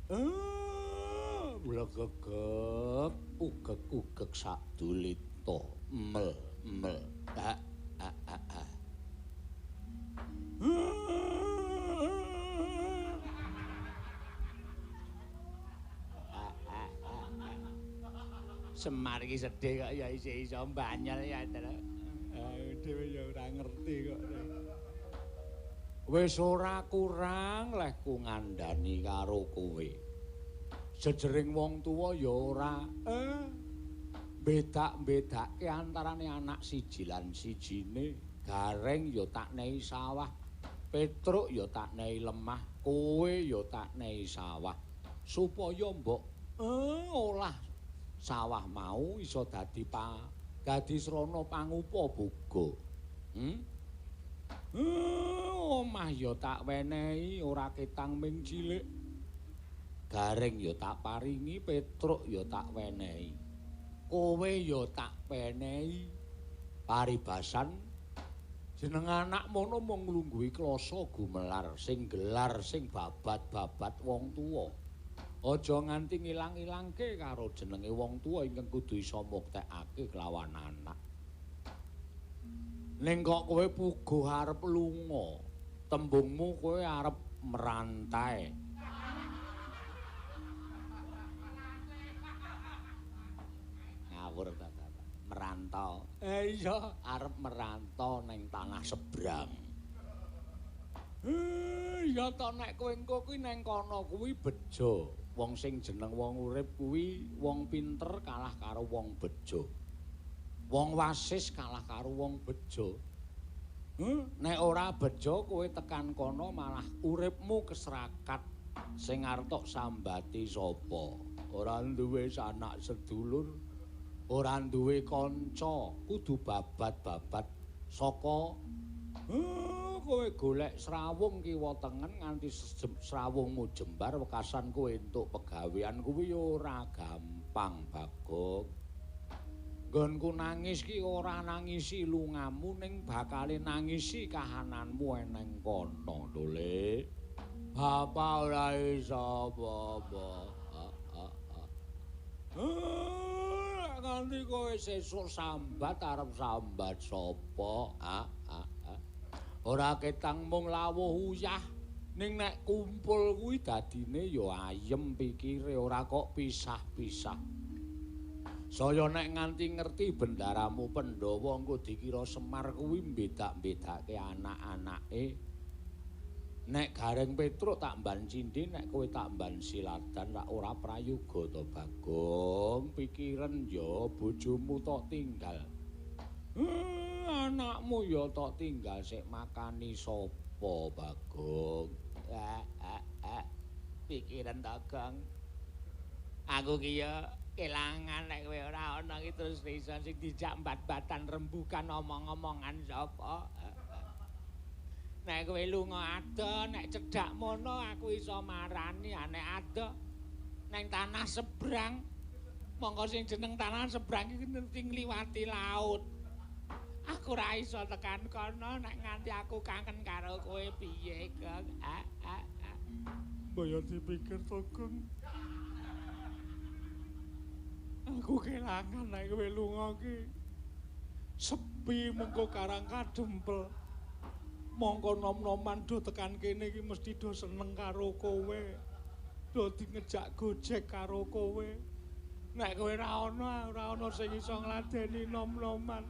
Blegegeg ugeg-ugeg sak dulita mel mel. Ha ha ha ha. Semar iki sedih kok ya isih iso mbanyel ya to. Dhewe ya ora ngerti kok. Wis ora kurang lehku ngandani karo kowe. Jejering wong tuwa ya ora bedak-bedake antarane anak siji lan sijine. Gareng ya tak nehi sawah, Petruk ya tak nehi lemah, kowe ya tak nehi sawah. Supaya mbok olah sawah mau iso dadi dadi srana pangupa boga. Omah ya tak wenehi ora ketang ming cilik. Gareng ya tak paringi, Petruk ya tak wenehi. Kowe ya tak penehi. Paribasan jeneng anak mono mung nglungguhi klasa gumelar sing gelar sing babat-babat wong tuwa. Aja nganti ngilang-ilangke karo jenenge wong tuwa ingkang kudu iso muktekake kelawan anak. Ning kok kowe puguh arep lunga, tembungmu kowe arep merantai. Ngawur ta, Bapak. Merantau. Iya, arep merantau ning tanah seberang. Ya to nek kowe engko kuwi ning kono kuwi bejo. Wong sing jeneng wong urip kuwi wong pinter kalah karo wong bejo. Wong wasis kalah karo wong bejo. Nek ora bejo kowe tekan kono malah uripmu keserakat. Sing arep tok sambati sapa? Ora duwe sanak sedulur, ora duwe kanca, kudu babat-babat saka kowe golek srawung kiwa tengen nganti srawungmu jembar wekasan kowe entuk pegawean kuwi ora gampang, Bagong. Nggonku nangis ki ora nangisi lungamu ning bakale nangisi kahananmu eneng kono lho, Le. Bapak ora iso apa-apa. Nganti kowe sesuk sambat arep sambat sapa? Ora ketang mung lawuh uyah ning nek kumpul kuwi dadine ya ayem pikire ora kok pisah-pisah. Saya nek nganti ngerti bendaramu Pandhawa engko dikira Semar kuwi mbedak-bedake anak-anake. Nek Gareng Petruk tak mban cindhe, nek kowe tak mban siladan rak ora prayoga to, Bagong. Pikiran ya bojomu tok tinggal. Anakmu ya tok tinggal sik makani sapa, Bagong? Pikiran to, Gong. Aku ki ya kelangan nek kowe ora ana ki terus iso sing dijak mbat-mbatan rembukan omong-omongan sapa. Nek kowe lunga adoh, nek cedhak mono aku iso marani, nek adoh neng tanah seberang. Monggo sing jeneng tanah seberang iki ngerti ngliwati laut. Aku ora iso tekan kono nek nganti aku kangen karo kowe piye, Gong? Mbok dipikir to, Gong. Aku kelangan nek kowe lunga ki. Sepi mengko karang kadempel. Mongko nom-noman do tekan kene iki mesti do seneng karo kowe. Do ngejak gojek karo kowe. Nek kowe ora ana, ora ana sing iso ngladeni nom-noman.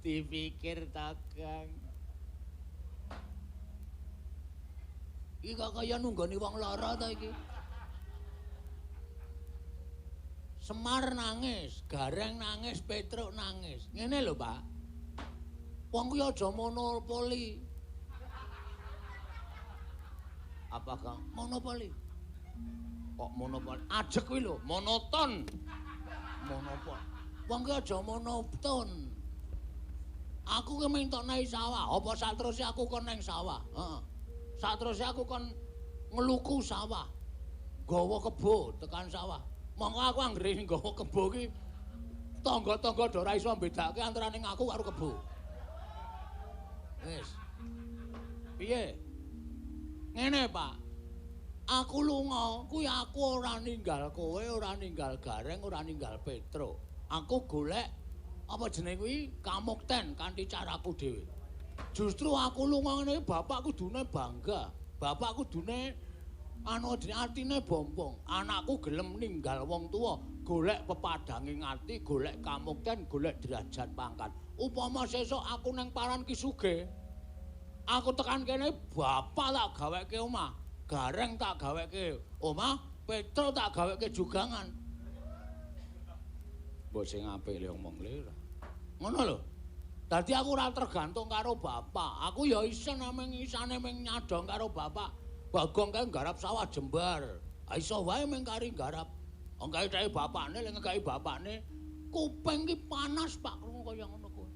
Dipikir to, Kang. Iki kok kaya nunggoni wong lara to iki. Semar nangis, Gareng nangis, Petruk nangis. Ngene lho, Pak. Wong kuwi aja monopoli. Apa, Kang? Monopoli. Kok monopoli? Ajek kuwi lho, monoton. Monopoli. Wong kuwi aja monoton. Aku ki minta nang sawah, apa sateruse aku kon nang sawah? Heeh. Sateruse aku kon ngluku sawah. Gawa kebo tekan sawah. Mongko aku anggere nggawa kebo ki tangga-tangga do ora iso mbedake antarane aku karo kebo. Wis. Piye? Ngene, Pak. Aku lunga kuwi aku ora ninggal kowe, ora ninggal Gareng, ora ninggal Petro. Aku golek apa jenenge kuwi kamukten kanthi caraku dhewe. Justru aku lunga ngene bapak kudune bangga. Bapak kudune anu atine bombong. Anakku gelem ninggal wong tuwa, golek pepadanging ati, golek kamukten, golek derajat pangkat. Upama sesuk aku nang paran ki sugih, aku tekan kene bapak tak gaweke omah, Gareng tak gaweke omah, Petro tak gaweke jugangan. Mbok sing apik le omong le ora. Ngono lho. Dadi aku ora tergantung karo bapak. Aku ya isen nameng isane meng nyadong karo bapak. Bagong kae nggarap sawah jembar. Ha iso wae meng kari nggarap. Wong kae cake bapakne lek ngekeki bapakne kuping ki panas Pak krungu kaya ngono kuwi.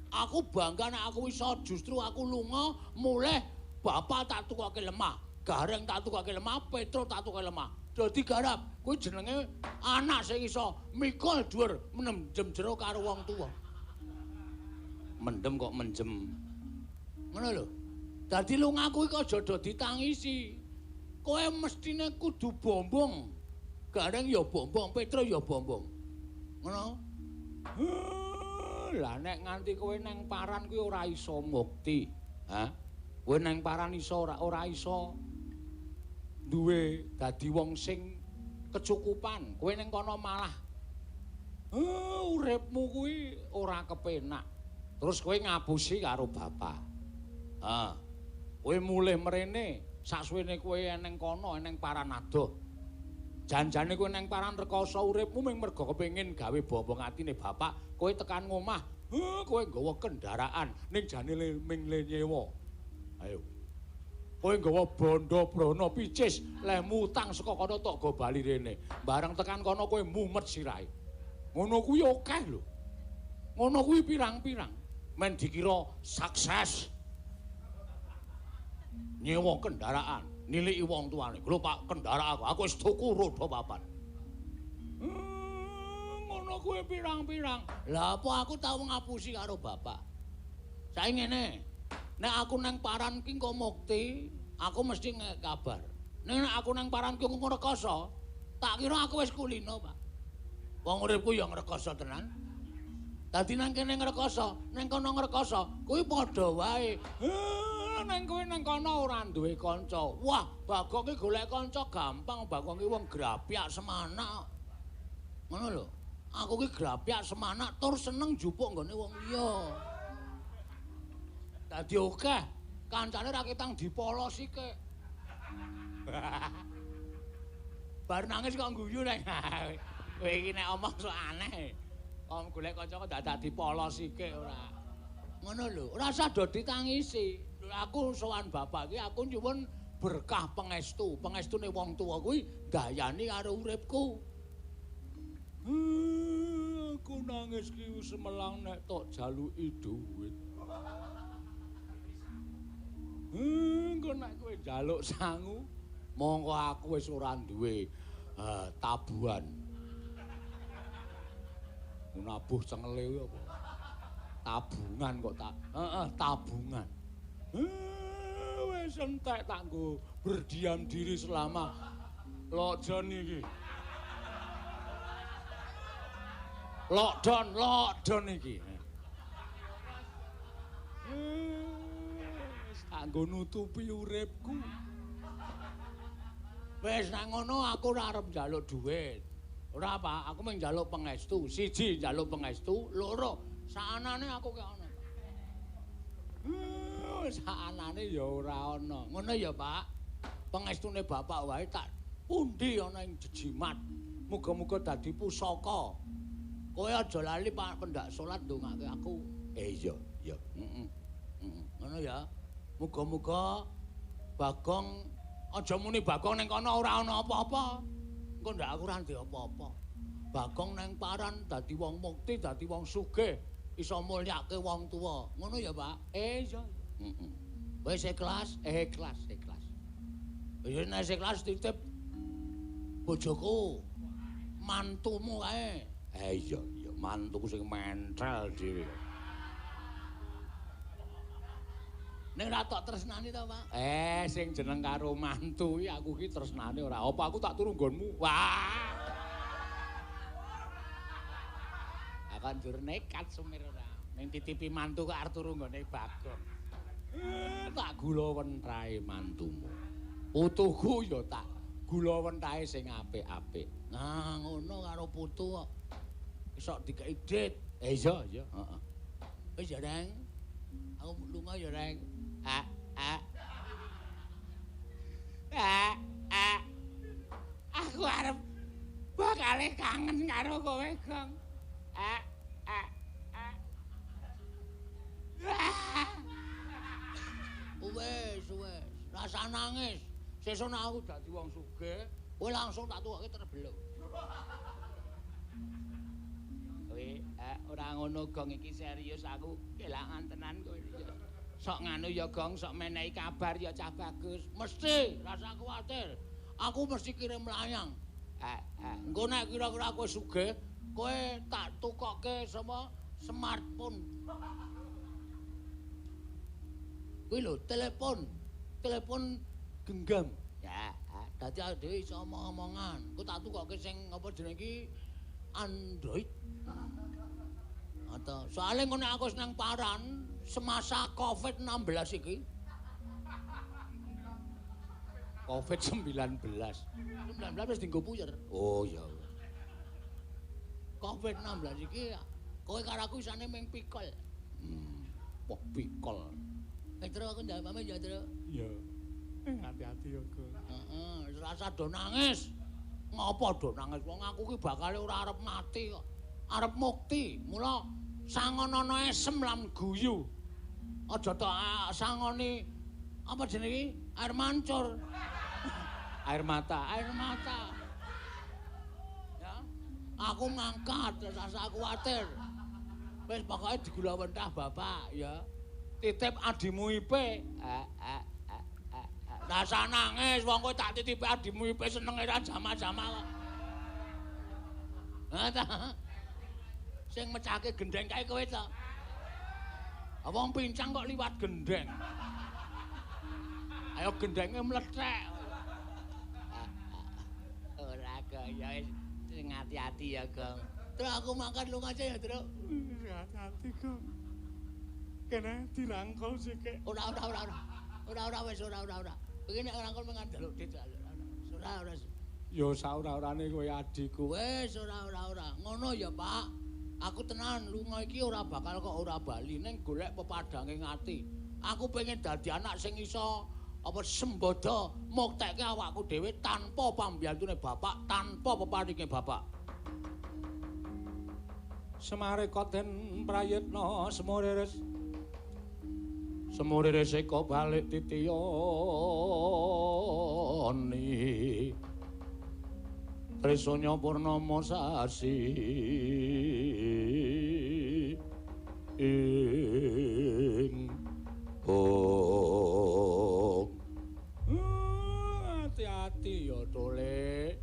Aku bangga nek aku iso justru aku lunga mulih bapak tak tukoke lemah, Gareng tak tukoke lemah, Petro tak tukoke lemah. Dadi garap kuwi jenenge anak sing iso mikul dhuwur mendem jero karo wong tuwa. Mendem kok menjem. Ngono lho. Dadi lungaku iki aja do ditangisi. Kowe mestine kudu bombong. Gareng ya bombong, Petro ya bombong. Ngono. Lah nek nganti kowe nang paran kuwi ora iso mukti. Hah? Kowe nang paran iso ora iso duwe dadi wong sing kecukupan. Kowe ning kono malah uripmu kuwi ora kepenak. Terus kowe ngapusi karo bapak. Ha. Kowe mulih mrene, saksuwene kowe eneng kono, eneng paran adoh. Janjane kowe nang paran rekoso uripmu mung mergo kepengin gawe bombong atine bapak, kowe tekan ngomah, kowe nggawa kendaraan ning jane ming le nyewa. Ayo. Kowe nggawa bondo brana picis, lehmu utang saka kono tok go bali rene. Bareng tekan kono kowe mumet sirahe. Ngono kuwi akeh lho. Ngono kuwi pirang-pirang. Men dikira sukses. Nyewa kendaraan, niliki wong tuane. Lho Pak, kendaraan aku wis tuku roda papan. Ngono kuwi pirang-pirang. Lah apa aku tau ngapusi karo bapak? Saiki ngene. Nek aku nang paran ki engko mukti, aku mesti ngek kabar. Ning nek aku nang paran ki engko rekoso, tak kira aku wis kulino, Pak. Wong uripku ya ngrekoso tenan. Dadi nang kene ngrekoso, nang kono ngrekoso, kuwi padha wae. Nang kowe nang kono ora duwe kanca. Wah, Bagong ki golek kanca gampang, Bagong ki wong grapyak semanak. Ngono lho. Aku ki grapyak semanak tur seneng njupuk nggone wong liya. Dadi akeh kancane ra ketang dipolosi kek. Bar nangis kok guyu nek. Kowe iki nek omong sok aneh. Om golek kanca kok dadak dipolosi kek ora. Ngono lho, ora usah do ditangisi. Aku sowan bapak iki aku nyuwun berkah pangestu. Pangestune wong tuwa kuwi ndayani karo uripku. Aku nangis ki wis semelang nek tok jaluki dhuwit. Engko nek kowe njaluk sangu, mongko aku wis ora duwe tabuhan. Nabuh cengele kuwi apa? Tabungan kok tak. Heeh, tabungan. Wis entek tak nggo berdiam diri selama lockdown iki. Lockdown, lockdown iki. Wis tak nggo nutupi uripku. Wis nang ngono aku ora arep njaluk dhuwit. Ora apa, aku mung njaluk pangestu. Siji njaluk pangestu, loro saanane aku ki ana. Saanane ya ora ana. Ngono ya, Pak. Pangestune bapak wae tak pundi ana ing jejimat. Muga-muga dadi pusaka. Kowe aja lali Pak pendak salat ndongake aku. Iya, iya. Heeh. Ngono ya. Muga-muga Bagong aja muni Bagong ning kono ora ana apa-apa. Engko ndak aku ora ndek apa-apa. Bagong nang paran dadi wong mukti, dadi wong sugih, iso mulyake wong tuwa. Ngono ya, Pak? Iya. Heeh. Wis ikhlas, ikhlas, ikhlas. Ya nek ikhlas titip bojoku, mantumu kae. Iya, iya, mantuku sing mentel dhewe. Ning ora tok tresnani to, Pak? Eh, sing jeneng karo mantu iki aku ki tresnane ora. Apa aku tak turu nggonmu? Wah. Aku njur nekat sumir ora. Ning titipi mantu kok arep turu nggone Bagong. Tak gula wentahe mantumu. Putuku ya tak gula wentahe sing apik-apik. Nah, ngono karo putu kok. Isok dikeki dit. Eh iya, iya, heeh. Wis ya, Reng. Aku lunga ya, Reng. A a. A a. Aku arep bakale kangen karo kowe, Gong. A a a. Wes, wes, rasa nangis. Sesuk nek aku dadi wong sugih, kowe langsung tak tuwokke terbeluk. Kowe ora ngono, Gong, iki serius aku kelangan tenan kowe. Sok nganu ya, Gong, sok menehi kabar ya cah bagus. Mesti, rasa kuwatir. Aku mesti kirim layang. Engko nek kira-kira kowe sugih, kowe tak tukokke sama smartphone. Kuwi lho, telepon. Telepon genggam. Ya, dadi awake dhewe iso omong-omongan. Engko tak tukokke sing apa jenenge iki Android. Atau soalnya ngono aku senang paran semasa Covid-16 iki. Covid-19. 19 wis dienggo puyer. Oh iya. Covid-19 iki kowe karo aku isane ming pikol. Wah pikol. Tru aku ndak pamit ya, Tru. Iya. Hati-hati ya, Gong. Heeh, rasa do nangis. Ngopo do nangis? Wong aku ki bakale ora arep mati kok. Arep mukti. Mula sangonono esem lan guyu. Aja tok sangoni apa jenenge iki? Air mancur. Air mata, air mata. Ya. Aku ngangkat, rasa kuwatir. Wis pokoke digula wentah bapak ya. Titip adimu Ipe. Rasa nangis wong kowe tak titipi adimu Ipe senenge ra jama-jama kok. Ha ta. Sing mecahke gendheng kae kowe to. Wong pincang kok liwat gendheng. Ayo gendhenge mlethek. Ora kaya wis sing ati-ati ya, Gong. Terus aku makan lunga aja ya, Tru. Hati-hati, Gong. Kene dirangkul sithik. Ora ora ora ora. Ora ora wis ora ora ora. Iki nek rangkul mung njaluk dit. Ora ora. Ya saora-orane kowe adikku. Wis ora ora ora. Ngono ya, Pak. Aku tenan lunga iki ora bakal kok ora bali ning golek pepadhange ati. Aku pengen dadi anak sing iso apa sembodo muktekke awakku dhewe tanpa pambiyantune bapak, tanpa peparinge bapak. Semareka den prayitna semuriris. Semuriris eka balik titiyani. Trisanya purnama sasi ing ong. Hati-hati ya, Tole.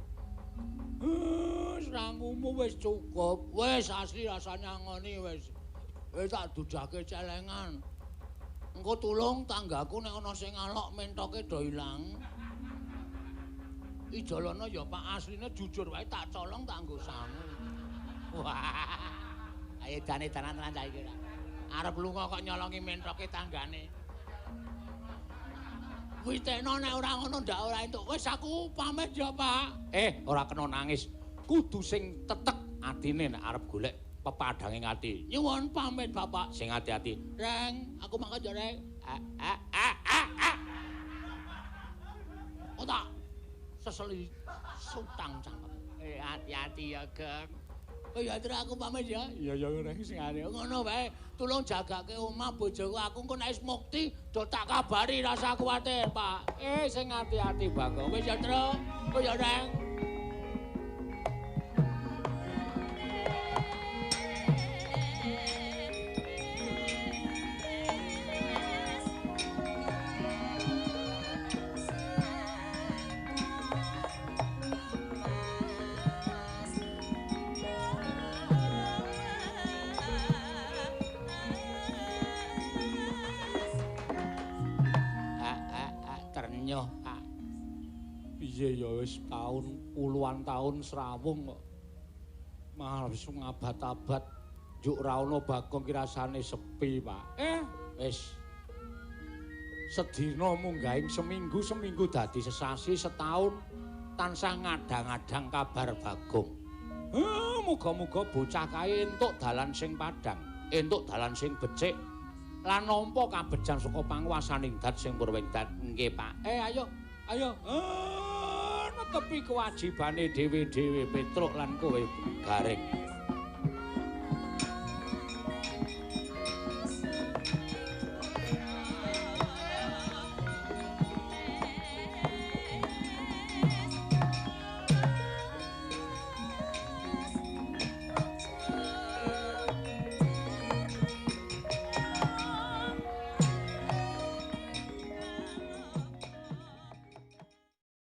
Sangumu wis cukup. Wis asli rasane ngoni wis. Wis tak dudake celengan. Engko tulung tanggaku nek ana sing alok mentoke do ilang. Ijolana ya Pak, asline jujur wae tak colong tak nggo sangu. Wah. Ayo dane-danan tenan saiki ora. Arep lunga kok nyolongi mentoke tanggane. Witekno nek ora ngono ndak ora entuk. Wis aku pamit ya, Pak. Ora kena nangis. Kudu sing tetek atine nek arep golek pepadhange ati. Nyuwun pamit, Bapak. Sing ati-ati. Reng, aku mangkat ya, Reng. A a a a a. Oh tak seseli sutang cangkem. Hati-hati ya, Geng. Oh ya, Tru, aku pamit ya. Iya ya, Reng, sing ati. Ngono wae, tulung jagake omah bojoku. Aku engko nek wis mukti do tak kabari, rasa kuwatir, Pak. Sing ati-ati, Bagong. Wis ya, Tru. Oh ya, Reng. Piye ya wis taun puluhan taun srawung kok. Malah wis ngabad-abad njuk ra ana Bagong ki rasane sepi, Pak. Wis. Sedina munggahing seminggu, seminggu dadi sesasi, setahun tansah ngadang-adang kabar Bagong. Muga-muga bocah kae entuk dalan sing padhang, entuk dalan sing becik lan nampa kabejan saka panguwasaning Dat sing purwingdat. Nggih, Pak. Ayo, ayo. Netepi kewajibane dhewe-dhewe Petruk lan kowe Gareng.